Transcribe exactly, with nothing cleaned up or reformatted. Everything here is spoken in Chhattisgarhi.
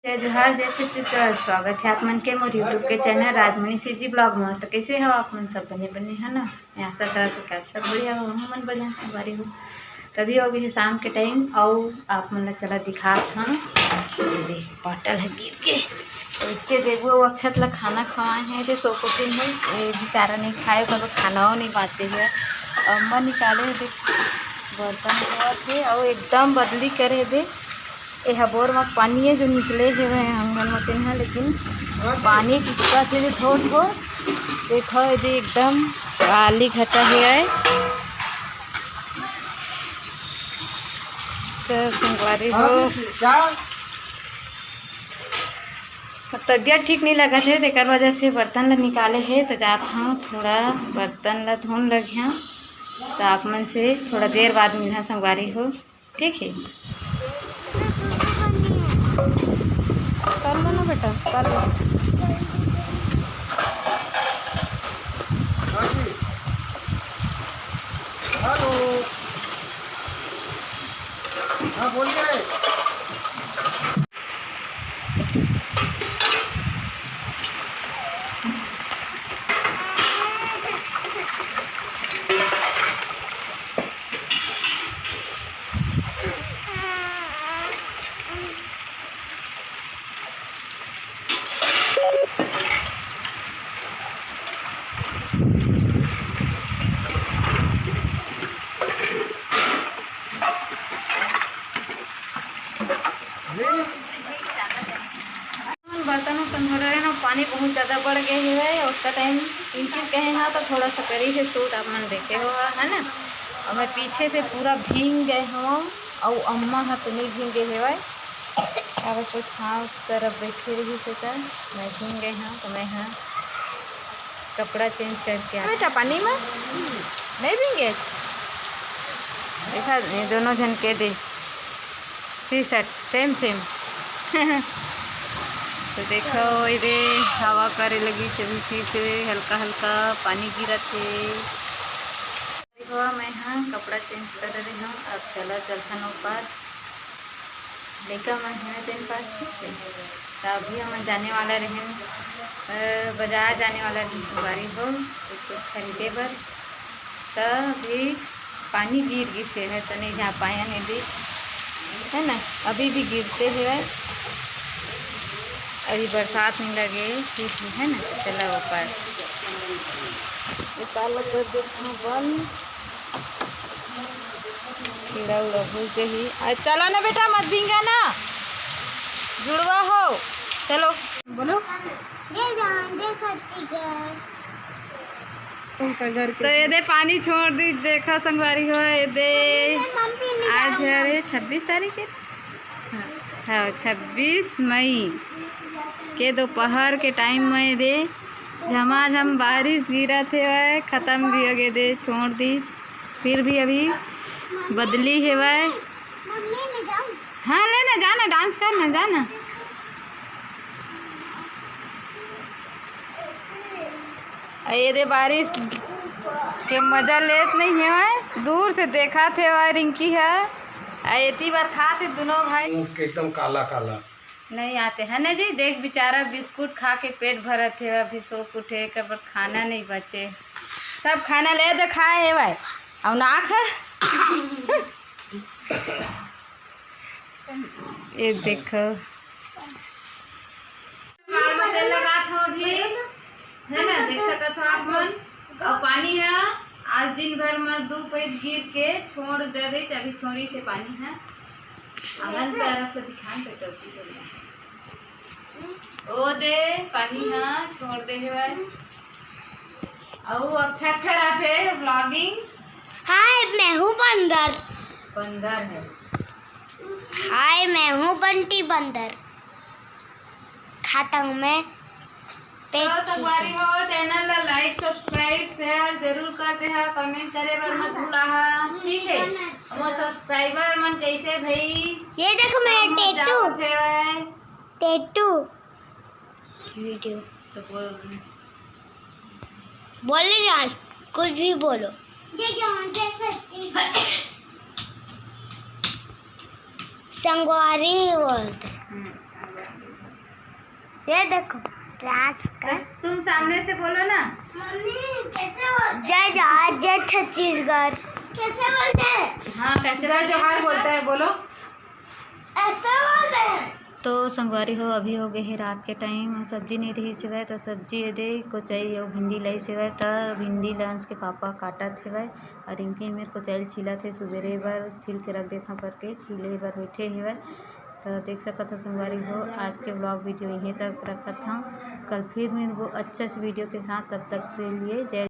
जय जोहार, जय छत्तीसगढ़। स्वागत है आप मन के मोर YouTube के चैनल राजमणि सीजी ब्लॉग में। तो कैसे हो आप मन? सब बने बने है ना? मैं आशा करत हूँ कि आप सब बढ़िया हो, हम मन बढ़िया संगवारी हो। तभी हो गई है शाम के टाइम, और आप मन ला चला दिखात हन। ये देख, बॉटल है गिर के। तो इसे देबू, वो अक्षत ला खाना खवाए हैं, जे सोकोपिन है, ये बेचारा नहीं खाए, ओकर खाना नहीं बांचे है। अम्मा निकाले है, देख, बर्तन धोवत है, और एकदम बदली करे है, देख। एहा बोर म पानी ए जो निकले हेवय आंगन म तेन ह, लेकिन पानी टपकत हे थोर थोर। देखो, एदे एकदम काली घटा हेवय। तो संगवारी हो, तबीयत ठीक नहीं लगत हे, तेकर वजह से बर्तन ल निकाले हे। तो जात हूँ, थोड़ा बर्तन ल धोन लगिया, तो आप मन से थोड़ा देर बाद मिलहा संगवारी हो। ठीक है, कर लो ना बेटा, कर लो। हेलो, हाँ बोलिए। बर्तन उर्तन धो रहे हैं ना, पानी बहुत ज़्यादा बढ़ गए हुए है। उसका टाइम पिंकी कहे ना, तो थोड़ा सा करी है सूट, आप मन देखे हो, है ना। और मैं पीछे से पूरा भींग गए हूँ, और अम्मा हा तो नहीं भींगे हेवय। अब कुछ हाँ तरफ बैठे रही से, तो मैं भींग गए हूँ, तो मैं हाँ कपड़ा चेंज करके आ बेटा, पानी में नहीं भींगे। देखा, ये दोनों झन के दे टी शर्ट सेम सेम। तो देखो, इधर हवा करे लगी, चलती से हल्का हल्का पानी गिरत हे। देखो, मैं हाँ कपड़ा चेंज कर रही हूँ। अब चला चलथन ऊपर। लइका मन हे तेन पास, ठीक है। तो अभी हम जाने वाला रहेन, अ, बाजार जाने वाला रहेन संगवारी हो, कुछ कुछ खरीदे बर। तो अभी पानी गिर गिस हे, तो नहीं जा पाए हैं अभी, है ना। अभी भी गिरते हुए, अभी बरसात नहीं लगे, ठीक है ना। तो चला ऊपर, ये ताला कर देता हूँ बंद। कीड़ा उड़ा घुस जाही। आ, चला ना बेटा, मत भींगा ना, जुड़वा हो। चलो, बोलो। जय जवान, जय छत्तीसगढ़। उनका घर के तो ये दे पानी छोड़ दी, देखा संगवारी हो, ये दे। मम्मी ने आज है, अरे, छब्बीस तारीख है। हाँ, हाँ, छब्बीस मई के दोपहर के टाइम में ये दे झमाझम बारिश गिरत हेवय, खत्म भी हो गए दे, छोड़ दीस। फिर भी अभी बदली हेवय। हाँ, ले ना, जाना, डांस करना, जाना। ये दे बारिश के मजा लेत नहीं हेवय, दूर से देखत हेवय रिंकी ह। आ एती बर खात हे दोनों भाई। मुंह के एकदम काला काला। नहीं आते हैं ना जी, देख बेचारा बिस्कुट खा के पेट भरत हे, अभी सो के उठे, एकर बर खाना नहीं बचे, सब खाना ले दे खाए हे भाई, और ना खा। ये देखो, बाल में तेल लगात हो अभी, है ना, देख सकत हो आप मन। और पानी है, आज दिन भर में दो पाइप गिर के छोड़ डरे, अभी छोड़ी से पानी है। अमन तरफ को दिखान पे टोपी चल रहा है। ओ दे, पानी हा छोड़ दे हे भाई। अउ अच्छा अच्छा रथे vlogging। हाय, मैं हूँ बंदर। बंदर है। हाय, मैं हूँ बंटी बंदर। खाता हूँ मैं। तो संगवारी हो, channel ला like, subscribe, share जरूर कर दे हा, comment करे बर मत भूला हा, ठीक है? हमर subscriber मन कैसे भाई? ये देखो मेरा tattoo। Tattoo। Video। तो बोल। बोले ना, कुछ भी बोलो। संगवारी बोलते। हम्म, संगवारी। ये देखो, राज का। तुम सामने से बोलो ना। मम्मी, कैसे बोलते? जय जोहार, जय छत्तीसगढ़। कैसे बोलते हैं? हाँ, कैसे जय जोहार बोलता है, बोलो। ऐसे बोलते हैं। तो संगवारी हो, अभी हो गए हे रात के टाइम, सब्जी नहीं रही सिवाय, तो सब्जी ये दे कोचई अउ भिंडी लाई सिवाय, तो भिंडी ला उसके पापा काटत हेवय और इनके मेर कोचई ल छीलत हे, सुबेरे बर छील के रख देथव करके छीले बर बैठे हेवय। तो देख सकत हो संगवारी हो, आज के व्लॉग वीडियो यहीं तक रखत हव। कल फिर मिलबो अच्छा से वीडियो के साथ, तब तक के लिए जय